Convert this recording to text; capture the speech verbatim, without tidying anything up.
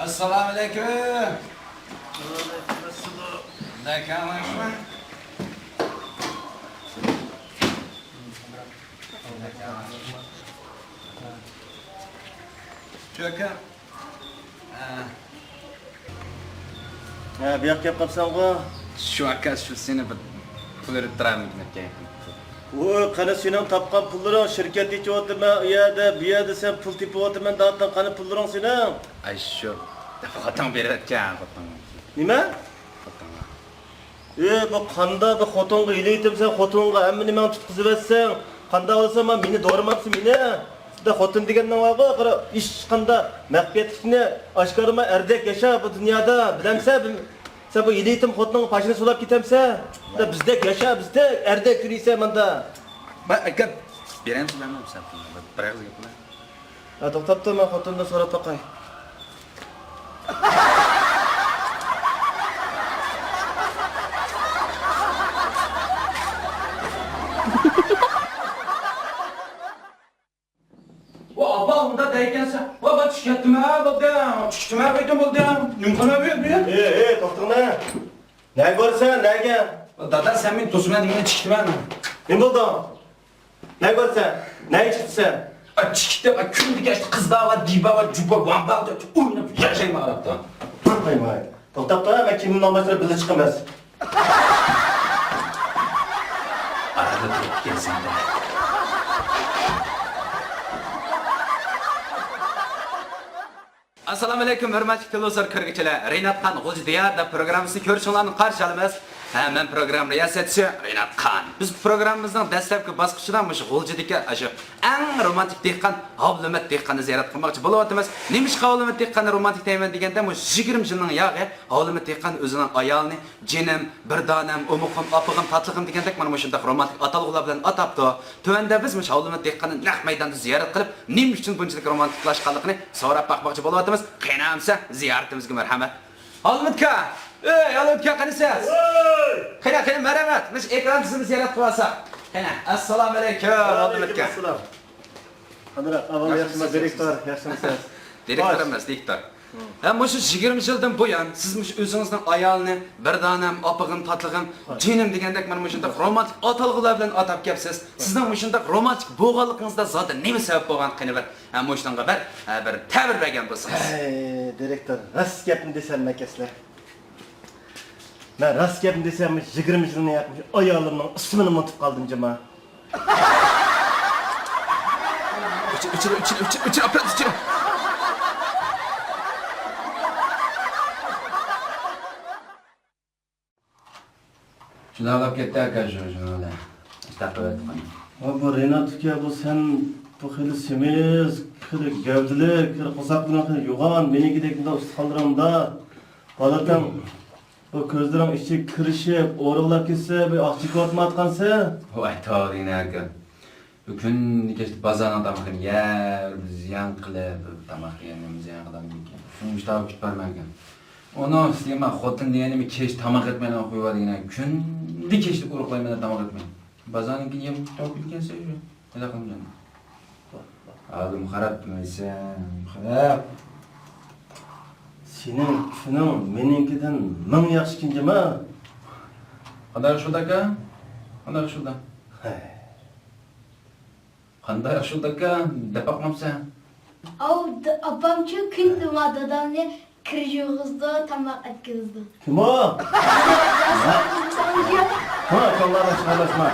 ئەسسالامۇئەلەيكۇم. شۇ ئاكا. ھە، بۇ ياققا كەپ قاپسەنغۇ؟ شۇ ئاكا، شۇ سېنى بىر پۇل ئېلىپ تۇرايمىكىن دەپ كەلگەن. ۋوي، قېنى سېنىڭ تاپقان پۇللىرىڭ؟ شىركەت ئېچىۋاتىمەن، ئۇ يەردە، بۇ يەردە سەن پۇل تېپىۋاتىمەن دەۋاتقان، قېنى پۇللىرىڭ سېنىڭ؟ ئاي شۇ، خوتۇن بېرىۋەتكەن، خوتۇن. نېمە؟ خوتۇنغا. ئى، بۇ قانداق بىر خوتۇنغا ھىيلە ئېتىمسەن، خوتۇنغا ھەممە نېمەڭنى تۇتقۇزۇۋەتسەڭ، قانداق بولسا، ما مېنى دورىماپسەن مېنى. سىزدە خوتۇن دېگەننىڭ بارغۇ، قارا، ھېچقانداق مەخپىيەتلىكنى ئاشكارىلىماي ئەردەك ياشا بۇ دۇنيادا، بىلەمسەن؟ بىم-، سەن بۇ ھىيلە ئېتىم خوتۇنغا پاشىنى سولاپ كېتەمسەن؟ سەن بىزدەك ياشا، بىزدەك ئەردەك يۈرىسەن ماندا. ما ئاكا، بېرەمسىز، بەرمەمسىز، بىر ئېغىز گەپ قىلاي. ھە، توختاپ تۇر، مەن خوتۇندىن سوراپ باقاي. ۋا ئاپا، ئۇنداق دەيدىكەنسەن. ۋا، مەن چۈشۈپ كەتتىم ھە، بولدى. چۈشۈپ كەتتىم ھە، بولدى. نېمە قىلىمەن بۇ يەردە؟ ئېي، ئېي، توختىغىن. نەگە بارىسەن، نەگە؟ دادا، سەن مېنى توسىمەن دېگەندە چۈشۈپ كەتتىم ھە. نېمە بولدى؟ نەگە بارىسەن؟ نەگە چىقتىسەن؟ ئا، چىقىپ كەتتىم، ئا، كۈندە كەچتە قىزلار بار، دىبا بار، جۇبا، ۋامبا بار، ئويناپ ياشايمەن ئارابتا. ۋاي، ۋاي. توختاپ تۇر، مەن كىيىمىمنى ئالماي تۇرۇپ بىللە چىقىمىز. ئارىدا تۇرۇپ كەلسەڭدە. ئەسسالامۇئەلەيكۇم، ھۆرمەتلىك تېلېۋىزور كۆرگۈچىلەر! رىنات خان غۇلجا دىيارىدا پروگراممىسىنى كۆرۈشۈڭلارنى قارشى ئالىمىز. ھە، مەن پروگرامما رىياسەتچىسى رىنات خان. بىز پروگراممىمىزنىڭ دەسلەپكى باسقۇچىدا مۇشۇ غۇلجىدىكى ئاشۇ ئەڭ رومانتىك دېھقان ھاۋلىمەت دېھقاننى زىيارەت قىلماقچى بولۇۋاتىمىز. نېمىشقا ھاۋلىمەت دېھقاننى رومانتىك دەيمەن دېگەندە، مۇشۇ يىگىرمە يىلنىڭ ياغى ھاۋلىمەت دېھقان ئۆزىنىڭ ئايالىنى جېنىم، بىر دانەم، ئومۇقۇم، ئاپىغىم، تاتلىقىم دېگەندەك مانا مۇشۇنداق رومانتىك ئاتالغۇلار بىلەن ئاتاپتۇ. تۆۋەندە بىز مۇشۇ ھاۋلىمەت دېھقاننى نەق مەيداندا زىيارەت قىلىپ، نېمە ئۈچۈن بۇنچىلىك رومانتىكلاشقانلىقىنى سوراپ باقماقچى بولۇۋاتىمىز. قېنى ئەمسە زىيارىتىمىزگە مەرھەمەت. ھاۋلىمەت ئاكا! ئەي، ھاۋلىمەت ئاكا، قېنى سىز؟ قېنى، قېنى، مەرھەمەت. مۇشۇ ئېكراندا سىزنى زىيارەت قىلىۋالساق. قېنى، ئەسسالامۇئەلەيكۇم، ھاۋلىمەت ئاكا. ۋەئەلەيكۇمئەسسالام. قادىر ئاكا، ئەھۋال ياخشىمۇ؟ ياخشىمۇسىز؟ دىرېكتور، ياخشىمۇسىز؟ دىرېكتور ئەمەس، دىكتور. ھە، مۇشۇ يىگىرمە يىلدىن بۇيان سىز مۇشۇ ئۆزىڭىزنىڭ ئايالىنى بىر دانەم، ئاپىغىم، تاتلىقىم، جېنىم دېگەندەك مانا مۇشۇنداق رومانتىك ئاتالغۇلار بىلەن ئاتاپ كەپسىز. سىزنىڭ مۇشۇنداق رومانتىك بولغانلىقىڭىزدا زادى نېمە سەۋەب بولغان، قېنى بىر، ھە، مۇشۇنىڭغا بىر، ھە، بىر تەبىر بەرگەن بولسىڭىز. ھەي، دىرېكتور، راست گەپنى دېسەم، مەكەسلەر. مەن راست گەپنى دېسەم، يىگىرمە يىلنى ياق مۇشۇ ئايالىمنىڭ ئىسمىنى ئۇنتۇپ قالدىم جۇما. ئۆچۈر، ئۆچۈر، ئۆچۈر، ئۆچۈر، ئۆچۈر، ئاپپارات ئۆچۈر. شۇنداق بولۇپ كەتتى ئاكا، شۇ، شۇنىڭ بىلەن. ئىشتاق قىلىۋەتتى قانداق. ۋا بۇ رىنات ئۇكا، بۇ سەن بۇ خېلى سېمىز، خېلى گەۋدىلىك، خېلى قورساقلىرىڭ خېلى يوغان، مېنىڭكىدەك بۇنداق ئۇستىخانلىرىڭ بار. بالىتەڭ، بۇ كۆزلىرىڭ ئىچىگە كىرىشىپ، ئورۇقلاپ كەتسە، بىر ئاق چېكىۋاتمايۋاتقانسەن؟ ۋاي، توۋا دېگىنە ئاكا. بۇ كۈندە كەچتە بازارنىڭ تامىقىنى يەپ، زىيان قىلىپ، تاماق يەنە زىيان قىلامدىكەن. شۇڭا مۇشۇنداق كۈتۈپ بارىمەنكەن. ئۇنىڭ ئۈستىگە مەن خوتۇن دېگەننى كەچ تاماق ئەتمەيدىغان قويۇۋالدىن، كۈندە كەچتە ئورۇقلايمەن تاماق ئەتمەي. بازارنىڭ كېيىن يەپ تاپىدىكەنسەن شۇ. نېمە قىلىمەن؟ ھالىم خاراب دېمەيسەن، خاراب. سېنىڭ كۈنۈڭ مېنىڭكىدىن مىڭ ياخشىكەن جۇما. قانداق ياخشى بولدى ئاكا؟ قانداق ياخشى بولدى؟ ھەي. قانداق ياخشى بولدى ئاكا؟ دەپ باقمامسەن؟ ئاۋۇ، د-، ئاپامچۇ كۈندە ما دادامنى كىر يۇغۇزىدۇ، تاماق ئەتكۈزىدۇ. كىم ئۇ؟ ھە؟ ھە، كاللا ئارىلاشما، ئارىلاشما.